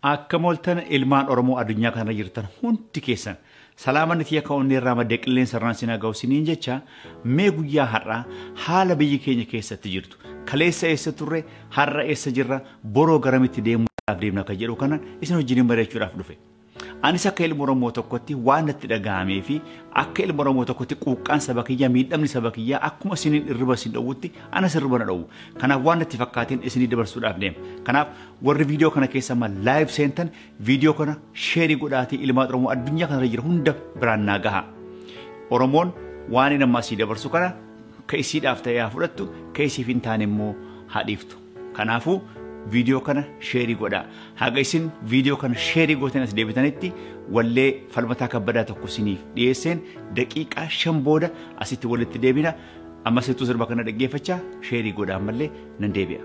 Akka mooltan ilmaan Oromoo addunyaa kanarra jirtan hundi keessan salaamanni tiyya ka'oonni irraa maddee qilleensa irraan sinaa ga'u siniin jecha mee guyyaa har'aa haala biyyi keenya keessatti jirtu kaleessa eessa turre har'a eessa jirra boroo garamitti deemuudhaaf deemna kan jedhu kana isin wajjin mari'achuudhaaf dhufe. Anis akka ilma Oromoo tokkotti waan natti dhaga'amee fi akka ilma Oromoo tokkotti quuqqaan saba kiyyaa miidhamni saba kiyyaa akkuma isiniin irriba isin dhowwutti anas irriba na dhowwu. Kanaaf waan natti fakkaateen isinii dabarsuudhaaf deema. Kanaaf warri viidiyoo kana keessa amma live seentan viidiyoo kana share godhaatii ilmaan Oromoo addunyaa kanarra jira hunda biraan naa gaha. Oromoon waan inni amma asii dabarsu kana ka isiidhaaf ta'ee haa fudhattu ka isiif hin taane immoo haa dhiiftu. Kanaafuu viidiyoo kana share godhaa. Haga isin viidiyoo kana share gootan as deebitanitti wallee Falmataa Kabbadaa tokko isiniif dhiyeesseen daqiiqaa 5 booda asitti walitti deebina. Amma sittuu sirba kana dhaggeeffachaa share godhaa ammallee nan deebi'a.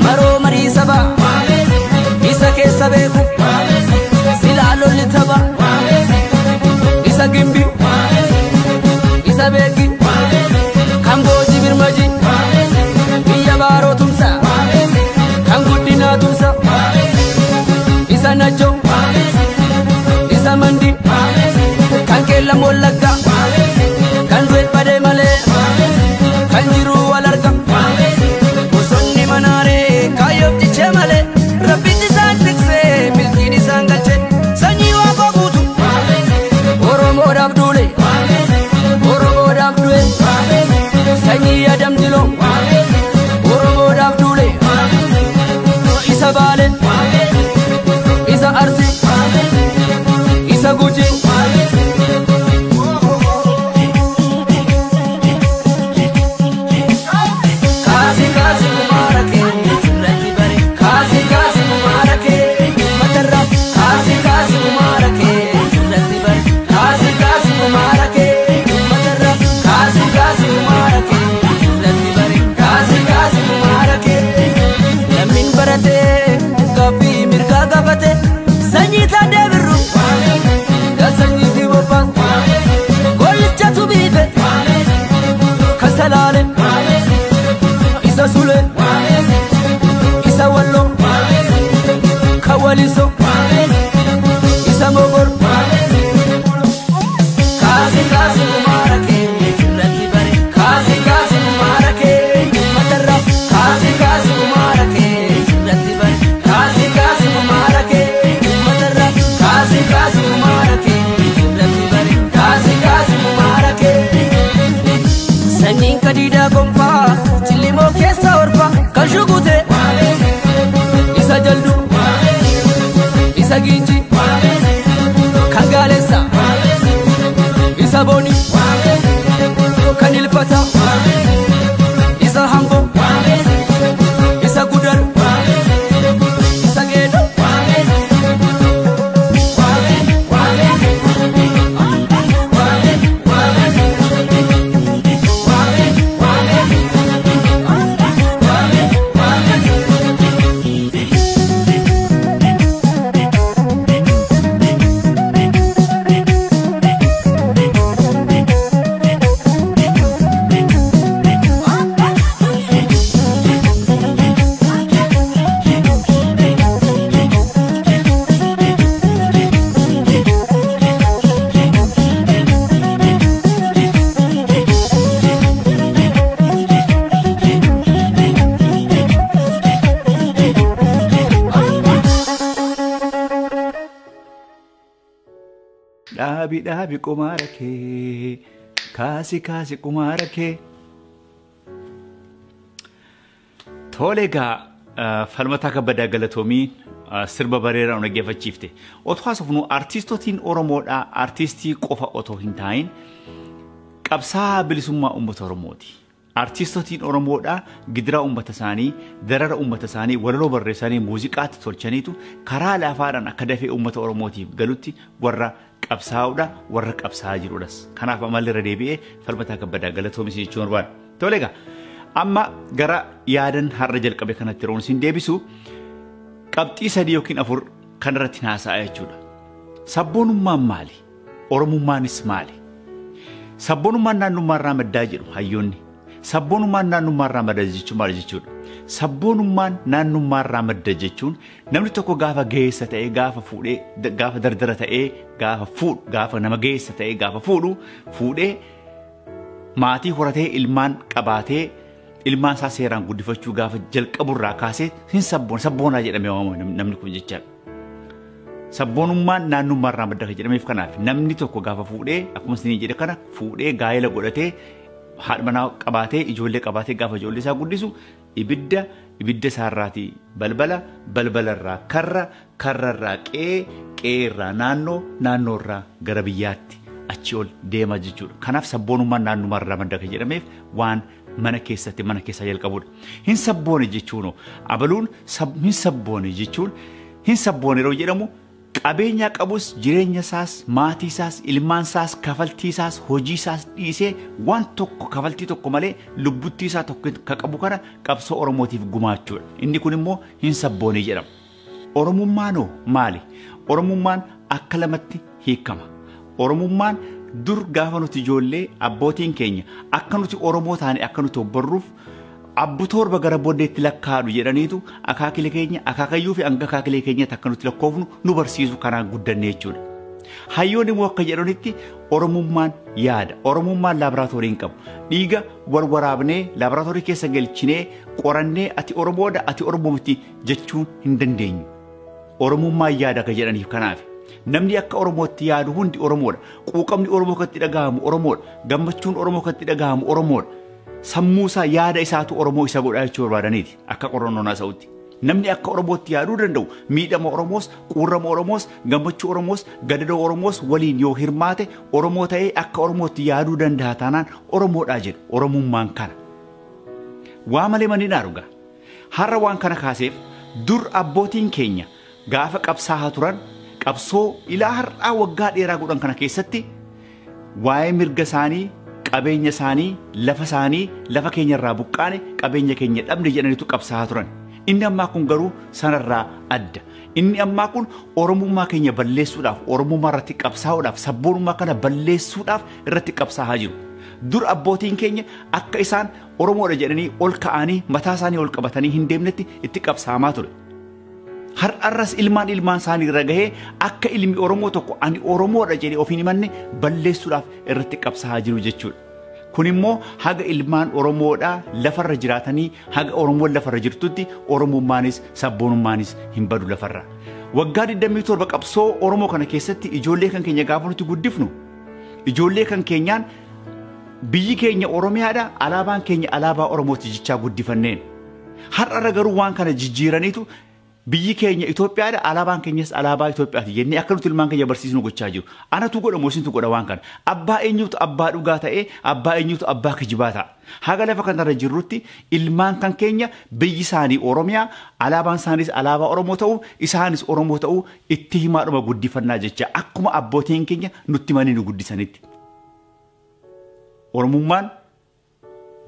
Maroo marii saba. Isa Ginji, kan Gaalessa, isa Booni, kan Ilfata, isa Hambo, isa Gudar, isa Geedo. Dhaabi dhaabi qumaara kee, kaasi kaasi qumaara kee. Tole egaa, Falmataa Kabbadaa, galatoomii, sirba bareedaa nu dhaggeeffachiifte. Otoo haasofnu, artiistootiin Oromoodhaa artiistii qofa otoo hin taa'in qabsaa'aa bilisummaa uummata Oromooti. Artiistootiin Oromoodhaa gidiraa uummata isaanii, darara uummata isaanii walaloo barreessanii muuziqaatti tolchaniitu karaa laafaadhaan akka dafee uummata Oromootiif galutti warra qabsaa'uudha, warra qabsaa'aa jirudhas. Kanaaf amalli irra deebi'ee Falmataa Kabbadaa galatoomis jechuun barbaada. Tole egaa, amma gara yaadan har'a jalqabe kanatti yeroo isin deebisu, qabxii sadii yookiin afur kanarratti haasa'a jechuudha. Sabboonummaan maali? Oromummaanis maali? Sabboonummaan naannummaa irraa maddaa jedhu hayyoonni. Sabboonummaan naannummaa irraa madda jechuun maal jechuudha? Sabboonummaan naannummaa irraa madda jechuun namni tokko gaafa ga'eessa ta'ee gaafa fuudhee, gaafa dardara ta'ee gaafa fuudhu, gaafa nama ga'eessa ta'ee gaafa fuudhu, fuudhee maatii horatee, ilmaan qabaatee, ilmaan isaa seeraan guddifachuu gaafa jalqaburraa kaasee hin sabboonaa jedhamee waamama namni kun jechaadha. Sabboonummaan naannummaa irraa madda kan jedhameef kanaaf. Namni tokko gaafa fuudhee, akkuma isin jedhe kana, fuudhee gaa'ela godhatee, haadha manaa qabaatee, ijoollee qabaatee, gaafa ijoollee isaa guddisu, ibidda ibidda isaarraatii balbala, balbalarraa karra, karrarraa qe'ee, qe'eerraa naannoo, naannoorraa gara biyyaatti achi ol deema jechuudha. Kanaaf sabboonummaan naannummaa irraa madda kan jedhameef waan mana keessatti, mana keessaa jalqabudha. Hin sabboone jechuun, abaluun hin sabboone jechuun, hin sabboone yeroo jedhamu, qabeenya qabus, jireenya isaas, maatii isaas, ilmaan isaas, kafaltii isaas, hojii isaas dhiisee, waan tokko kafaltii tokko malee lubbuttii isaa tokko ka qabu kana qabsoo Oromootiif gumaachuudha. Inni kun immoo hin sabboone jedhama. Oromummaanoo maali? Oromummaan akka lamatti hiikama. Oromummaan dur gaafa nuti ijoollee, abbootiin keenya akka nuti Oromoo taane, akka nuti obbarruuf, abbu torba gara booddeetti lakkaa'adhu jedhaniitu akaakilee keenya, akaakayyuu fi hanga akaakilee keenyatti akka nuti lakkoofnu nu barsiisu, kanaan guddanne jechuudha. Hayyoonni immoo akka jedhanitti Oromummaan yaada. Oromummaan laaboraatoorii hin qabu. Dhiiga wal waraabnee laaboraatoorii keessa galchinee qorannee ati Oromoodha, ati Oromoo miti jechuun hin dandeenyu. Oromummaan yaada akka jedhaniif kanaaf. Namni akka Oromootti yaadu hundi Oromoodha. Quuqamni Oromoo kan itti dhaga'amu Oromoodha. Gammachuun Oromoo kan itti dhaga'amu Oromoodha. Sammuu isaa, yaada isaatu Oromoo isa godhaa jechuu barbaadaniiti akka qorannoon haasa'utti. Namni akka Oromootti yaaduu danda'u miidhama Oromoos, quurrama Oromoos, gammachuu Oromoos, gadadoo Oromoos waliin yoo hirmaate, Oromoo ta'ee akka Oromootti yaaduu danda'a taanaan Oromoodhaa jedhu. Oromummaan kana. Waa malee manni dhugaa. Har'a waan kana kaaseef, dur abbootiin keenya gaafa qabsaa'aa turan, qabsoo ilaa har'aa waggaa dheeraa godhan kana keessatti, waa'ee mirga isaanii, qabeenya isaanii, lafa isaanii, lafa keenya irraa buqqaane, qabeenya keenya dhabne jedhaniitu qabsaa'aa turan. Inni ammaa kun garuu sanarraa adda. Inni ammaa kun Oromummaa keenya balleessuudhaaf, Oromummaa irratti qabsaa'uudhaaf, sabboonummaa kana balleessuudhaaf irratti qabsaa'aa jiru. Dur abbootiin keenya akka isaan Oromoodha jedhanii ol ka'anii mataa isaanii ol qabatanii hin deemnetti itti qabsaa'amaa ture. Har'arras ilmaan ilmaan isaanii irra gahee akka ilmi Oromoo tokko ani Oromoodha jedhee ofiin himanne balleessuudhaaf irratti qabsaa'aa jiru jechuudha. Kun immoo haga ilmaan Oromoodhaa lafarra jiraatanii, haga Oromoon lafarra jirtutti, Oromummaanis sabboonummaanis hin badu lafarra. Waggaa 27 qabsoo Oromoo kana keessatti ijoollee kan keenya gaafa nuti guddifnu, ijoollee kan keenyaan biyyi keenya Oromiyaadha, alaabaan keenya alaabaa Oromooti jechaa guddifanneen. Har'arra garuu waan kana jijjiiraniitu Biyyi keenya Itoophiyaadha, alaabaan keenyas alaabaa Itoophiyaati jennee akka nuti ilmaan keenya barsiisnu gochaa jiru. Anatu godha moo isintu godha waan kana? Abbaa eenyutu abbaa dhugaa ta'ee, abbaa eenyutu abbaa kijibaa ta'a? Haga lafa kanarra jirrutti ilmaan kan keenya biyyi isaanii Oromiyaa, alaabaan isaaniis alaabaa Oromoo ta'uu, isaanis Oromoo ta'uu itti himaadhuma guddifannaa jecha akkuma abbootiin keenya nutti himanii nu guddisanitti. Oromummaan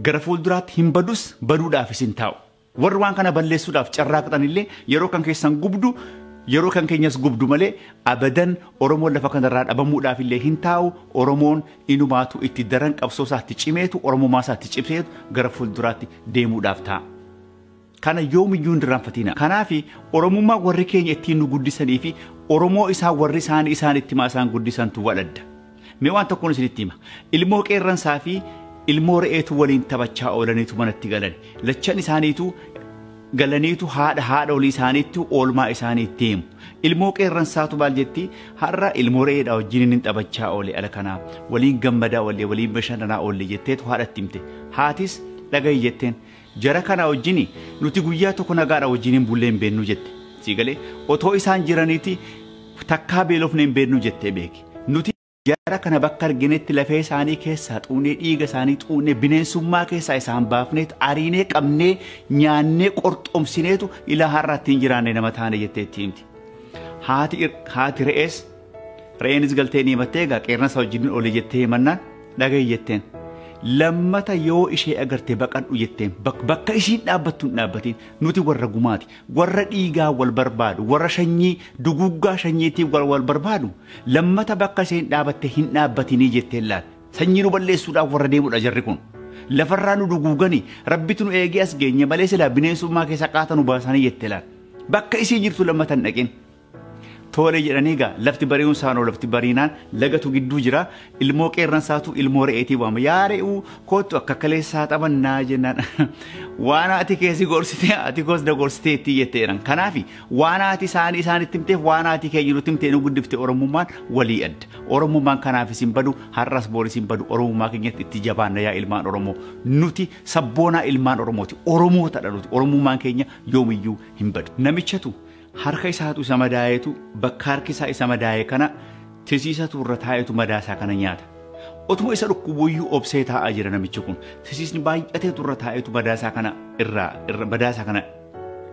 gara fuulduraatti hin badus, baduudhaafis hin taa'u. Warri waan kana balleessuudhaaf carraaqxan illee yeroo kan keessan gubdu, yeroo kan keenyas gubdu malee abadan Oromoon lafa kanarraa dhabamuudhaaf illee hin taa'u. Oromoon inumaatu itti daran qabsoo isaatti cimeetu, Oromummaa isaatti cimseetu gara fuulduraatti deemuudhaaf ta'a. Kana yoomiyyuu hin irraanfatina. Kanaaf Oromummaa warri keenya ittiin nu guddisanii fi Oromoo isaa warri isaanii isaan itti himaa isaan guddisantu waladda. Mee waan tokkoon isinitti hima. Ilmoo qeerransaa fi ilmoo re'eetu waliin taphachaa oolaniitu manatti galan. Lachan isaaniitu galaniitu haadha olii isaaniitti oolmaa isaanii itti himu. Ilmoo qeerransaatu maal jetti? Har'a ilmoo re'eedha wajjin inni taphachaa oole ala kanaa. Waliin gammadaa oolle, waliin bashannanaa oolle jetteetu haadhatti himte. Haatis dhagahi jetteen. Jara kana wajjin nuti guyyaa tokko nagaadha wajjin hin bullee hin beeknu jette. Sii galee otoo isaan jiraniiti takkaa beelofne hin beeknu jettee beeki. Nuti jara kana bakka arginetti lafee isaanii keessaa xuunee, dhiiga isaanii xuunee, bineensummaa keessaa isaan baafneetu ariinee qabnee nyaannee qorxomsineetu ilaa har'aatti hin jiraanne nama taane jettee itti himti. Haati re'ees re'eenis galtee ni himattee egaa qeerransa wajjin oole jettee himannaan dhagahi jetteen. Lammata yoo ishee agarte baqadhu jetteen bakka ishiin dhaabbattu hin dhaabbatiin. Nuti warra gumaati, warra dhiigaa wal barbaadu, warra sanyii duguggaa sanyiitiin wal barbaadu, lammata bakka isheen dhaabatte hin dhaabbatinii jetteen laal. Sanyii nu balleessuudhaaf warra deemudha jarri kun. Lafarraa nu duguuganii rabbitu nu eegee as geenye malee silaa bineensummaa keessa qaata nu baasanii jette laal. Bakka ishii jirtu lammata hin dhaqin. Tole jedhanii egaa lafti bari'uun saanoo lafti bariinaan lagatu gidduu jira. Ilmoo qeerransaatu ilmoo re'eetii waama. Yaa re'uu kootu akka kaleessaa taphannaa jennaan. Waan ati keessi gorsitee ati koos na gorsitee itti jetteedhaan. Kanaaf waan ati isaanii isaanitti himteef waan ati keenya nutti himtee nu guddifte Oromummaan walii adda. Oromummaan kanaafis hin badu, har'as booris hin badu. Oromummaa keenyatti itti jabaanna yaa ilmaan Oromoo. Nuti sabboonaa ilmaan Oromooti. Oromootadha nuti. Oromummaan keenya yoomiyyuu hin badu. Namichatu harka isaatu isa madaayetu bakka harki isaa isa madaaye kana tisiisatu irra taa'etu madaasaa kana nyaata. Otuma isa dhukkubuyyuu obsee taa'aa jira namichi kun. Tisiisni baay'ateetu irra taa'etu madaasaa kana irraa madaasaa kana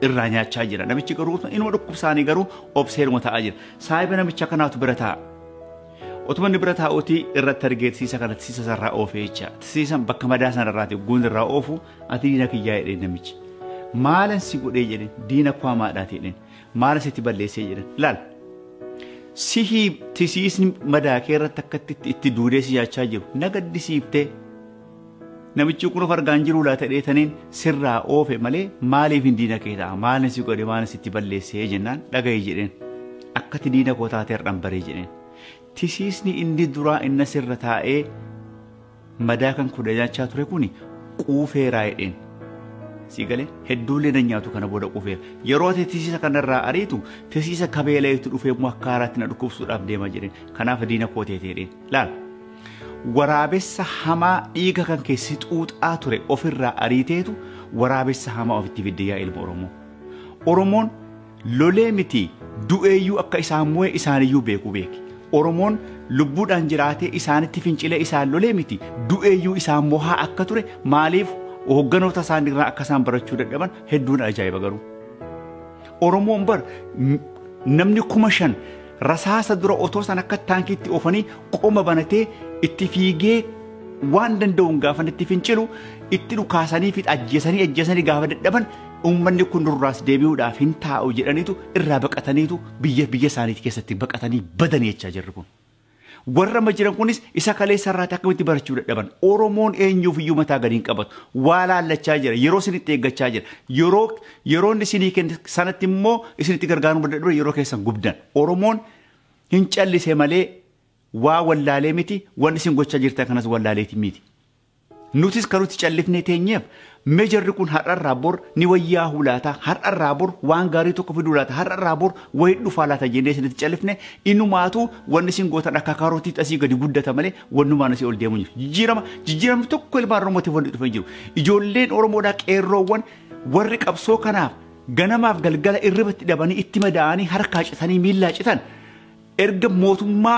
irraa nyaachaa jira. Namichi garuu inuma dhukkubsaanii garuu obseeruma taa'aa jira. Saahiba namicha kanaatu bira taa'a. Otuma inni bira taa'uutii irratti argee tisiisa kana tisiisa sarraa oofee jecha. Tisiisan bakka madaa sana irraati guun irraa oofu ati diina kiyyaa jedheen namichi. Maalan si godhee jedheen, diina koo hamaadhaati jedheen. Maala sitti balleessee jedhan. Laal. Sihii tisiisni madaa kee irratti akkatti itti duudee si nyaachaa jiru na gaddisiiftee namichi kun of argaan jiru laata dheetaniin sirraa oofe malee maaliif hin diina kee ta'a, maalin si godhe, maalin sitti balleessee jennaan dhagahi jedheen. Akkatti diina koo taatee har'an baree jedheen. Tisiisni inni duraa inna sirra taa'ee madaa kan kudha nyaachaa ture kuni quufeeraa jedheen. Si galee hedduullee na nyaatu kana booda quufeera. Yeroo ati tisiisa kanarraa ariitu tisiisa kabeeleetu dhufee immoo akka haaraatti na dhukkubsuudhaaf deema jedheen. Kanaaf diina koo teetee jedheen. Laal. Waraabessa hamaa dhiiga kan keessi xuuxaa ture ofirraa ariiteetu waraabessa hamaa ofitti fidde yaa ilma Oromoo. Oromoon lolee miti du'eeyyuu akka isaan mo'e isaaniyyuu beeku beeki. Oromoon lubbuudhaan jiraatee isaanitti fincilee isaan lolee miti du'eeyyuu isaan mo'aa akka ture maaliif hoogganoota isaaniirraa akka isaan barachuu dadhaban hedduun ajaa'iba garuu. Oromoon bar namni 5,000 rasaasa dura otoo san akka taankiitti oofanii qoma banatee itti fiigee waan danda'uun gaafa itti fincilu itti dhukaasanii fi ajjeesanii ajjeesanii gaafa dadhaban uummanni kun nurraas deebi'uudhaaf hin taa'u jedhaniitu irraa baqataniitu biyya isaaniitti keessatti baqatanii badanii jechaa jirru kun. Warra amma jiran kunis isa kaleessa irraati akkamitti barachuu dadhaban. Oromoon eenyuuf iyyuu mataa gadi hin qabatu. Waa laallachaa jira. Yeroo isinitti eeggachaa jira. Yeroo inni isinii kenne sanatti immoo isinitti gargaaruu dadhaban yeroo keessan gubdan. Oromoon hin callise malee waa wallaalee miti, wanni isin gochaa jirtan kanas wallaaleeti miti. Nutis kan nuti callifnee teenyeef meejarri kun har'arraa bor ni wayyaahuu laata, har'arraa bor waan gaarii tokko fiduu laata, har'arraa bor wayii dhufaa laata jennee isinitti callifne innumaatu wanni isin gootan akka kaarootiitti asii gadi guddata malee wannumaan asii ol deemu jiru. Jijjiirama tokko ilmaan Oromootiif wanni dhufe hin jiru. Ijoolleen Oromoodhaa qeerroowwan warri qabsoo kanaaf Ganamaaf galgala irribatti dhabanii itti madaa'anii harkaa citanii miillaa citan erga mootummaa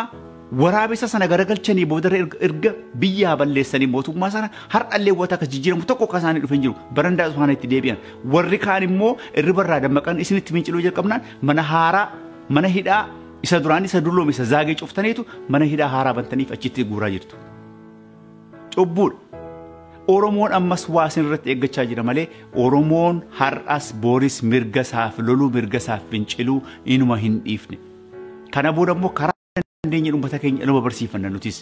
waraabessa sana garagalchanii boodarra erga biyyaa balleessanii mootummaa sana har'allee wanta akka jijjiiramu tokko akka isaanii dhufee jiru barandaa isaanii itti deebi'an. Warri kaan immoo irribarraa dammaqan isinitti finciluu jalqabnaan mana haaraa mana hidhaa isa duraan isa dulloome isa zaagee cuftaniitu mana hidhaa haaraa bantaniif achitti guuraa jirtu. Cubbuudha. Oromoon ammas waa isin irratti eeggachaa jira malee Oromoon har'as booris mirga isaaf loluu mirga isaaf finciluu inuma hin dhiifne. Kana booda immoo karaa dandeenye uummata keenya inuma barsiifanna nutis.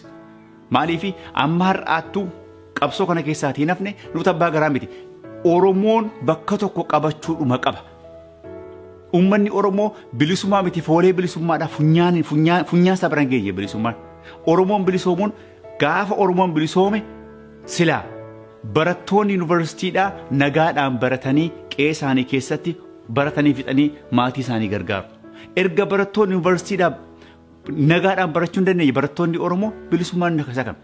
Maaliif amma har'aattuu qabsoo kana keessaatii hin hafne nuti abbaa garaa miti. Oromoon bakka tokko qabachuudhuma qaba. Uummanni Oromoo bilisummaa miti foolee bilisummaadhaaf funyaan isaa biraan geenye bilisummaan. Oromoon bilisoomuun gaafa Oromoon bilisoome silaa barattoonni yuunivarsiitiidhaa nagaadhaan baratanii qe'ee isaanii keessatti baratanii fixanii maatii isaanii gargaaru. Erga barattoonni yuunivarsiitiidhaa nagaadhaan barachuu hin dandeenye barattoonni Oromoo bilisummaan isa kam.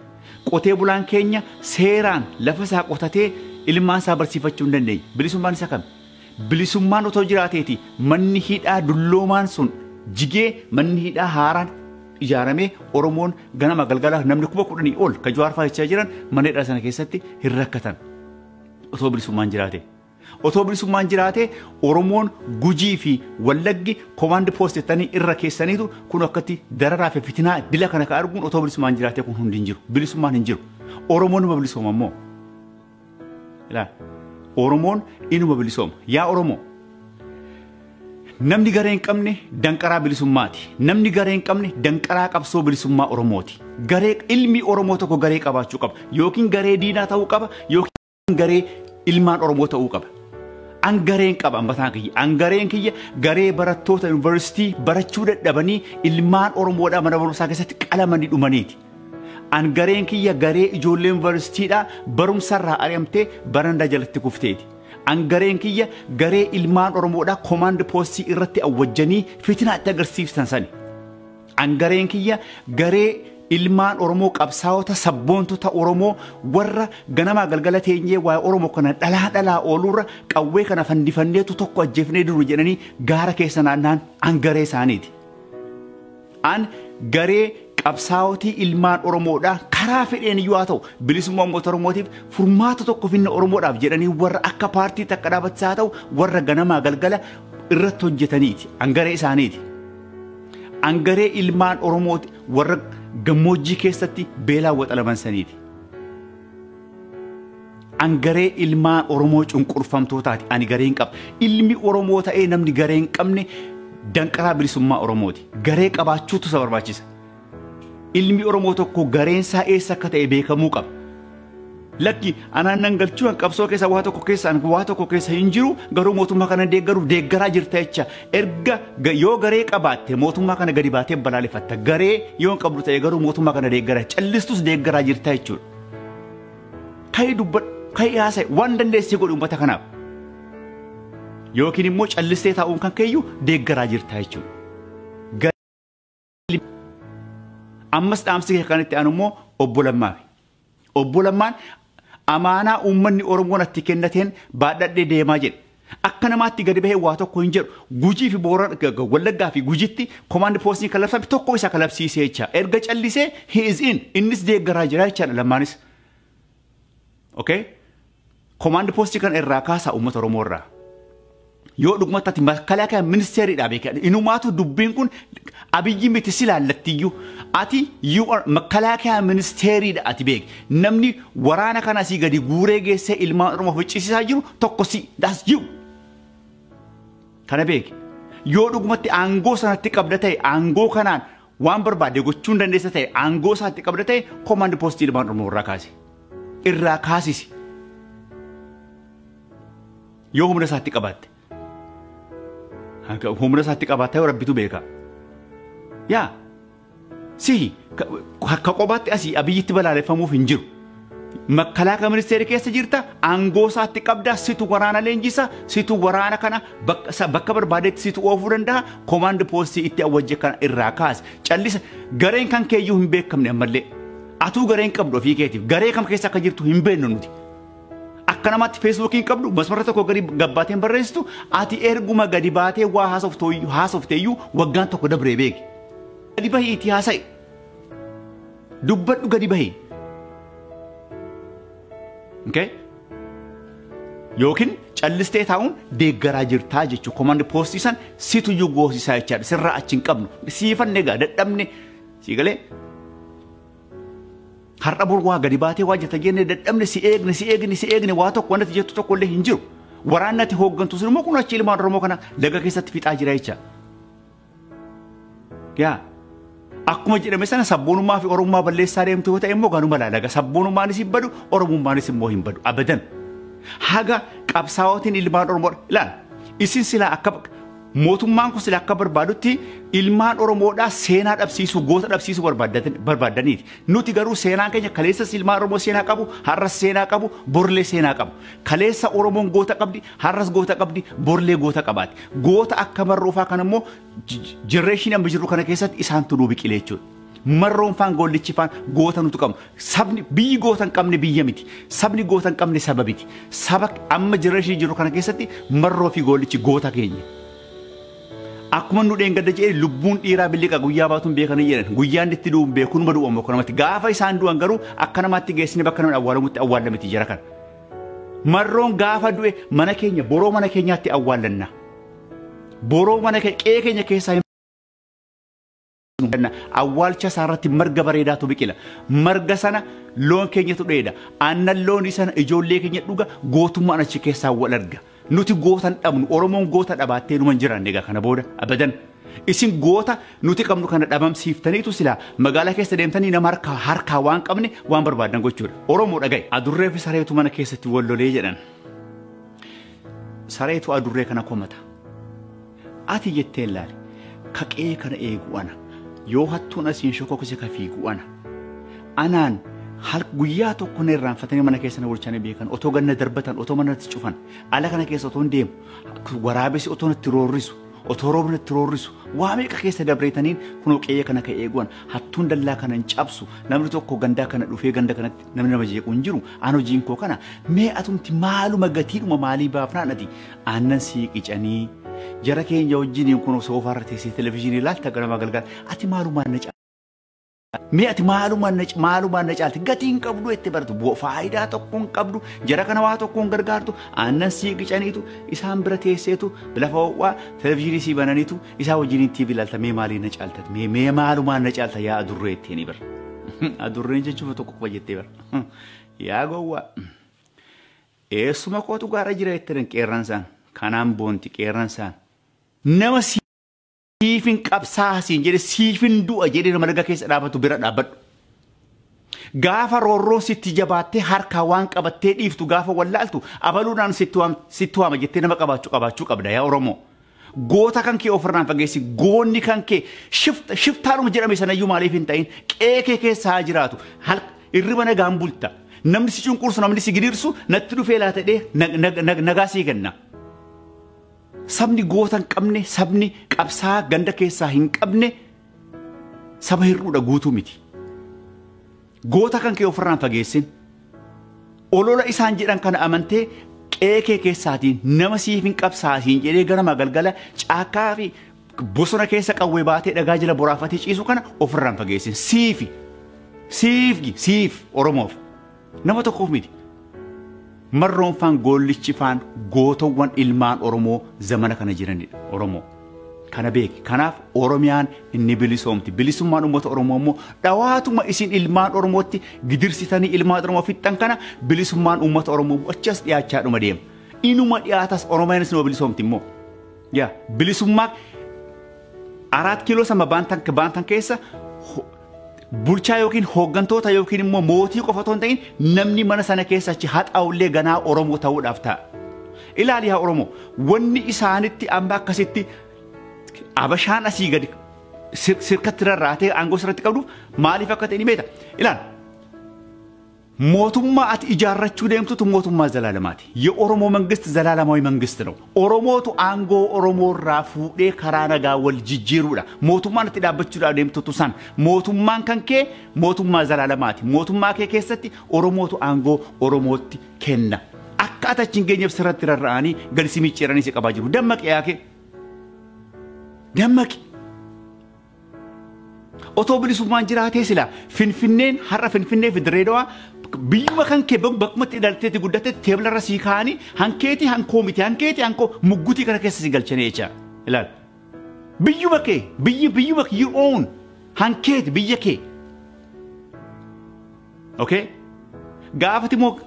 Qotee bulaan keenya seeraan lafa isaa qotatee ilmaan isaa barsiifachuu hin dandeenye bilisummaan isa kam. Bilisummaan otoo jiraateeti manni hidhaa dulloomaan sun jigee manni hidhaa haaraan ijaaramee Oromoon ganama galgala namni 10,000 ol kan Jawaar fa'aa jiran mana hidhaa sana keessatti hin rakkatan. Otoo bilisummaan jiraate. Otoo bilisummaan jiraate Oromoon Gujii fi Wallaggi komaand poost jettanii irra keessaniitu kun akkatti dararaa fi fitinaa dila kana ka arguun otoo bilisummaan jiraate kun hundi hin jiru. Bilisummaan hin jiru. Oromoon inuma bilisooma immoo. Ilaa Oromoon inuma bilisooma. Yaa Oromoo namni garee hin qabne danqaraa bilisummaati. Namni garee hin qabne danqaraa qabsoo bilisummaa Oromooti. Garee ilmi Oromoo tokko garee qabaachuu qaba. Yookiin garee diinaa ta'uu qaba yookiin garee ilmaan Oromoo ta'uu qaba. An gareen qaba mataan kiyya. An gareen kiyya garee barattoota yuunivarsiitii barachuu dadhabanii ilmaan Oromoodhaa mana barumsaa keessatti qalamanii dhumaniiti. An gareen kiyya garee ijoollee yuunivarsiitiidhaa barumsarraa ari'amtee barandaa jalatti kufteeti. An gareen kiyya garee ilmaan Oromoodhaa komaand poostii irratti awwajjanii fitinaa itti agarsiiftan sani. An gareen kiyya garee ilmaan Oromoo qabsaa'ota sabboontota Oromoo warra ganamaa galgala teenyee waa'ee Oromoo kana dhalaa dhalaa ooluurra qawwee kana fannifanneetu tokko ajjeefnee duru jedhanii gaara keessa naanna'an an garee isaaniiti. An garee qabsaa'otii ilmaan Oromoodhaa karaa fedheen iyyuu haa ta'u bilisummaa uummata Oromootiif furmaata tokko finna Oromoodhaaf jedhanii warra akka paartii takka dhaabbataa haa ta'u warra ganamaa galgala irratti hojjetaniiti. An garee isaaniiti. An garee ilmaan Oromooti warra gammoojjii keessatti beelaan waxalaman saniiti. An garee ilmaan Oromoo cunqurfamtootaati. Ani garee hin qaba. Ilmi Oromoo ta'ee namni garee hin qabne danqaraa bilisummaa Oromooti. Garee qabaachuutu isa barbaachisa. Ilmi Oromoo tokko gareen isaa eessa akka ta'e beekamuu qaba. Lakki anaan nan galchuu an qabsoo keessa waa tokko keessa an waa tokko keessa hin jiru garuu mootummaa kana deeggaruuf deeggaraa jirta jecha erga yoo garee qabaatte mootummaa kana gadi baatee balaaleffatta. Garee yoo hin qabdu ta'e garuu mootummaa kana deeggaraa callistus deeggaraa jirta jechuudha. Ka'ii dubbadhu, ka'ii haasa'e waan dandeessee godhu uummata kanaaf. Yookiin immoo callistee taa'uun kan keeyyuu deeggaraa jirta jechuudha. Ammas dhaamsi kee kan itti aanu immoo obbo Lammaafi. Obbo Lammaan amaanaa uummanni Oromoon itti kennateen baadhadhee deemaa jedhe. Akka namaatti gadi bahee waa tokko hin jedhu. Gujii fi Boorana Wallaggaa fi Gujitti komaand poostiin kan labsame tokko isa kalabsiisee jecha. Erga callisee he is in innis deeggaraa jira jechaadha Lammaanis. Okay? Komaand poostii kan irraa kaasaa uummata Oromoo irraa. Yoo dhugumatti ati makalaakaa ministeeriidhaa beekaa inumaatu dubbiin kun Abiyyi miti si laallattiyyuu ati you are makalaakaa ministeeriidha ati beek namni waraana kana asii gadi guuree geessee ilmaan Oromoo ficcisiisaa jiru tokko si that's you. Kana beek yoo dhugumatti aangoo sanatti qabda ta'e aangoo kanaan waan barbaade gochuu hin dandeessa ta'e aangoo isaatti qabda ta'e komaand poostii ilmaan Oromoo irraa kaasi. Irraa kaasisi. Yoo humna isaatti qabaatte. Humna isaatti qabaatte yoo rabbitu beeka. Yaa sihi ka qobaatti asii Abiyyitti balaaleffamuuf hin jiru. Makalaakaa ministeerii keessa jirta aangoo isaatti qabda situ waraana leenjisa situ waraana kana bakka barbaadetti situ oofuu danda'a komaand poostii itti awwajje kana irraa kaase callisa gareen kan keeyyuu hin beekamne ammallee atuu gareen qabdu ofii keetiif garee kam keessa akka jirtu hin beeknu nuti. Akka namaatti Feesbuukiin qabdu masmara tokko gadi gabbaateen barreessitu ati erguma gadi baatee waa haasofteeyyuu waggaan tokko dabree beeki. Gadi bahii itti haasa'i. Dubbadhu gadi bahii. Okay? Yookiin callistee taa'uun deeggaraa jirtaa jechuudha. Komandi poostii san situyyuu goosisaa jechaadha. Sirraa achi hin qabnu. Siifanne egaa dadhabne sii galee. Har'a bor waa gadi baatee waa jetta jennee dadhabne si eegne si eegne si eegne waa tokko wanti jettu tokko illee hin jiru. Waraanni ati hooggantu sun immoo kun achi ilmaan Oromoo kana laga keessatti fixaa jira jecha. Yaa akkuma jedhame sana sabboonummaa fi Oromummaa balleessaa deemtu yoo ta'e immoo ganuma laalaga. Sabboonummaanis hin badu Oromummaanis immoo hin badu abadan. Haga qabsaa'otiin ilmaan Oromoo ilaal isin silaa akka mootummaan kun sila akka barbaadutti ilmaan Oromoodhaa seenaa dhabsiisuu goota dhabsiisuu barbaaddaniiti. Nuti garuu seenaan keenya kaleessas ilmaan Oromoo seenaa qabu, har'as seenaa qabu, borlee seenaa qabu. Kaleessa Oromoon goota qabdi, har'as goota qabdi, borlee goota qabaati. Goota akka marroofaa kan immoo jenereeshinii amma jirru kana keessatti isaantu nuu biqilee jechuudha. Marroon faan gollichi faan goota nuti qabnu. Sabni biyyi goota hin qabne biyya miti. Sabni goota hin qabne saba miti. Saba amma jenereeshinii jiru kana keessatti marroo fi gollichi goota keenya. Akkuma nu dheengadda jedhe lubbuun dhiiraa biliqa guyyaa baatuun beekanii jedhan guyyaan itti du'uun beekuun ma du'amu akka namatti gaafa isaan du'an garuu akka namaatti geessine bakka namni awwaalamutti awwaalamiti jira kana. Marroon gaafa du'e mana keenya boroo mana keenyaatti awwaalanna. Boroo mana qe'ee keenya keessaa awwaalcha isaarratti marga bareedaatu biqila. Marga sana loon keenyatu dheeda. Aannan loonii sana ijoollee keenya dhuga gootummaan achi keessaa wal arga. Nuti goota hin dhabnu Oromoon goota dhabaattee numa hin jiraanne egaa kana booda abadan. Isin goota nuti qabnu kana dhabamsiiftaniitu silaa magaalaa keessa deemtanii nama harkaa waan qabne waan barbaadan gochuudha. Oromoo dhaga'i. Adurree fi sareetu mana keessatti wal lolee jedhan. Sareetu adurree kana komata. Ati jettee ilaali. Ka qe'ee kana eegu ana. Yoo hattuun asiin shokokkise ka fiigu ana. Anaan guyyaa tokko na irraanfatanii mana keessa na bulchanii beekan otoo ganna darbatan otoo manatti cufan ala kana keessa otoo hin deemu waraabessi otoo natti roorrisu otoo roobni natti roorrisu waa meeqa keessa dabreetaniin kunoo qe'ee kana ka eeguwan hattuun dallaa kana hin cabsu namni tokko gandaa kana dhufee ganda kanatti namni nama jeequ hin jiru an hojiin koo kana mee atumti maaluma gatiidhuma maalii baafnaan ati aannan sii qicanii jara keenya wajjiniin kunoo soofaarra teessee televizyiinii ilaalta ganama galgala ati maalumaan na Mee ati maalumaan na caalti gatii hin qabdu itti baratu faayidaa tokko hin qabdu jara kana waa tokko hin gargaartu aannan sii qicaniitu isaan bira teesseetu lafa ho'aa televizyiinii sii bananiitu isaa wajjiniin TV ilaalta mee maaliin na caalta mee maalumaan na caalta yaa adurree ittiin bara adurreen jechuun tokko qofa jettee bara yaa gowwaa eessuma kootu gaara jira jetteen qeerransaan kanaan boonti qeerransaan nama siifin qabsaa siin jedhe siifin du'a jedhe nama laga keessa dhaabatu bira dhaabbadhu. Gaafa roorroon sitti jabaattee harkaa waan qabattee dhiiftu gaafa wallaaltu abaluudhaan sitti waama jettee nama qabaachuu qabda yaa Oromoo. Goota kan kee ofirraan fageessi goonni kan kee shiftaanuma jedhame sanayyuu maaliif hin ta'in qe'ee kee keessa haa jiraatu hirriba nagaan bulta namni si cunqursu namni si gidirsu natti dhufee laata jedhee nagaa sii kenna. Sabni goota hin qabne sabni qabsaa ganda keessaa hin qabne saba hir'uudha guutuu miti. Goota kan kee ofirraan fageessin olola isaan jedhan kana amantee qe'ee kee keessaatiin nama siif hin qabsaasiin jedhee ganama galgala caakkaa fi bosona keessa qawwee baatee dhagaa jala boraafatee ciisu kana ofirraan fageessin siifi siif siif Oromoof nama tokkoof miti. Marroon faan gollichi faan gootowwan ilmaan Oromoo zamana kana jiranidha Oromoo. Kana beeki. Kanaaf Oromiyaan inni bilisoomti. Bilisummaan uummata Oromoo immoo dhawaatuma isin ilmaan Oromootti gidirsitanii ilmaan Oromoo fixxan kana bilisummaan uummata Oromoo achas dhiyaachaa dhuma deema. Inuma dhiyaatas Oromiyaanis numa bilisoomti immoo. Yaa bilisummaa 4 kiiloo sama baantan keessa bulchaa yookiin hooggantoota yookiin immoo mootii qofa otoo hin ta'in namni mana sana keessa achi haxaa'ullee ganaa Oromoo ta'uudhaaf ta'a. Ilaali yaa Oromoo wanni isaanitti amma akkasitti abashaan asii gadi sirkatti rarraatee aangoo sirratti qabduuf maaliif akka ta'e ni beekta. Ilaali mootummaa ati ijaarrachuu deemtutu mootummaa ዘላለማati. የኦሮሞ መንግስት ዘላለማዊ መንግስት ነው። ኦሮሞቱ aangoo Oromoo irraa fuudhee karaa nagaa wal jijjiiruudha. Mootummaan itti dhaabbachuudhaaf deemtutu san mootummaan kan kee mootummaa ዘላለማati. Mootummaa kee keessatti Oromootu aangoo Oromootti kenna. Akka Akka ati achi hin geenyeef sirratti rarra'anii gadi si micciiranii si qabaa jiru. Dammaqi yaake. Dammaqi. Otoo bilisummaan jiraatee sila Finfinneen har'a Finfinnee fi Dirreedawaa biyyuma kan kee bakkumatti dhalatteetti guddatte teeblarra sii kaa'anii hankeetii hankoo miti hankeetii hankoo muggutii kana keessa si galchanii jecha. Ilaal. Biyyuma kee biyyi biyyuma your own hankeeti biyya kee. Okay? Gaafati immoo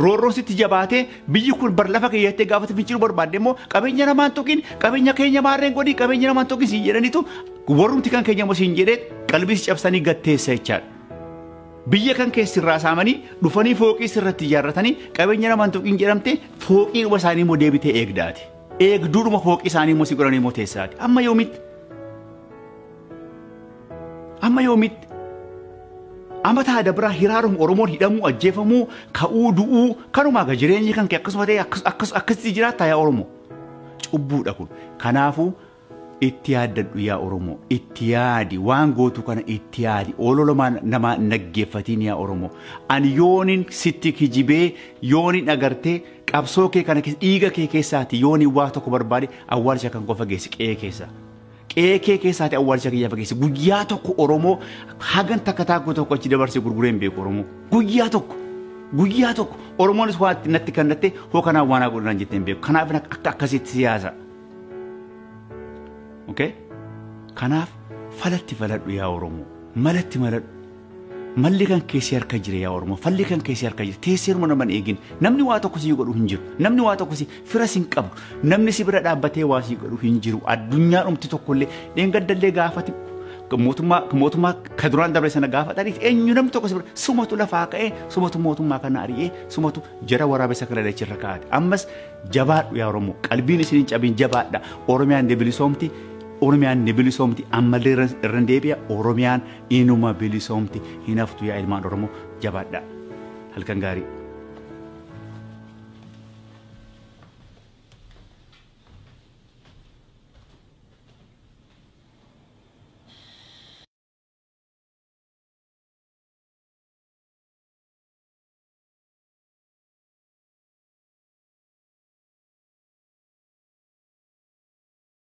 roorroon sitti jabaatee biyyi kun bar lafa keeyyattee gaafati finciluu barbaadde immoo qabeenya namaan tuqin, qabeenya keenya maarreen godhi, qabeenya namaan tuqin siin jedhaniitu warrumti kan keenya immoo siin jedhee qalbii si cabsanii gatteessa jechaadha. Biyya kan keessi irraa saamanii dhufanii fooqii sirratti ijaarratanii qabeenya namaan tuqin jedhamte fooqii dhuma isaanii immoo deebitee eegdaati. Eegduudhuma fooqii isaanii immoo si godhanii immoo teessaati. Amma yoomitti? Amma yoomitti? Amma taa dabraa hiraarum Oromoon hidhamuu, ajjeefamuu, ka'uu, du'uu kanumaa ga jireenyi kan kee akkasuma ta'e akkasitti jiraata yaa Oromoo. Cubbuudha kun. Kanaafuu itti yaaddadhu yaa Oromoo. Itti yaadi waan gootu kana itti yaadi. Olola namaa naggeeffatiin yaa Oromoo. Ani yoonin sitti kijibee yoonin agartee qabsoo kee kana dhiiga kee keessaati yoonin waa tokko barbaade awwaalcha kan qofa geessi qe'ee keessa. Qe'ee kee keessaati awwaalcha kiyya fageessi. Guyyaa tokko Oromoo hagan takka taakkuu tokko achi dabarsee gurguree hin beeku Oromoo. Guyyaa tokko. Guyyaa tokko Oromoonis waa natti kennatte hoo kanaan waan haa godhan jettee hin beeku. Kanaaf akka akkasitti siyaasa. Okay? Kanaaf falatti faladhu yaa Oromoo. Malatti maladhu. Malli kan keessi harka jira yaa Oromoo. Falli kan keessi harka jira. Teessee nama hin eegin. Namni waa tokko sii godhu hin jiru. Namni waa tokko si fira si hin qabdu. Namni si bira dhaabbatee waa sii godhu hin jiru. Addunyaa dhumti tokkollee dheengaddallee gaafati mootummaa ka duraan dabre sana gaafataniif eenyu namni tokko si bira sumatu lafaa ka'ee sumatu mootummaa kana ari'ee sumatu jara waraabessa kana dachirra kaa'ate. Ammas jabaadhu yaa Oromoo. Qalbiin isin hin cabin jabaadha. Oromiyaan ni bilisoomti. Oromiyaan ni bilisoomti. Ammallee irra deebi'a. Oromiyaan inuma bilisoomti. Hin haftu yaa ilmaan Oromoo jabaadha. Halkan gaarii.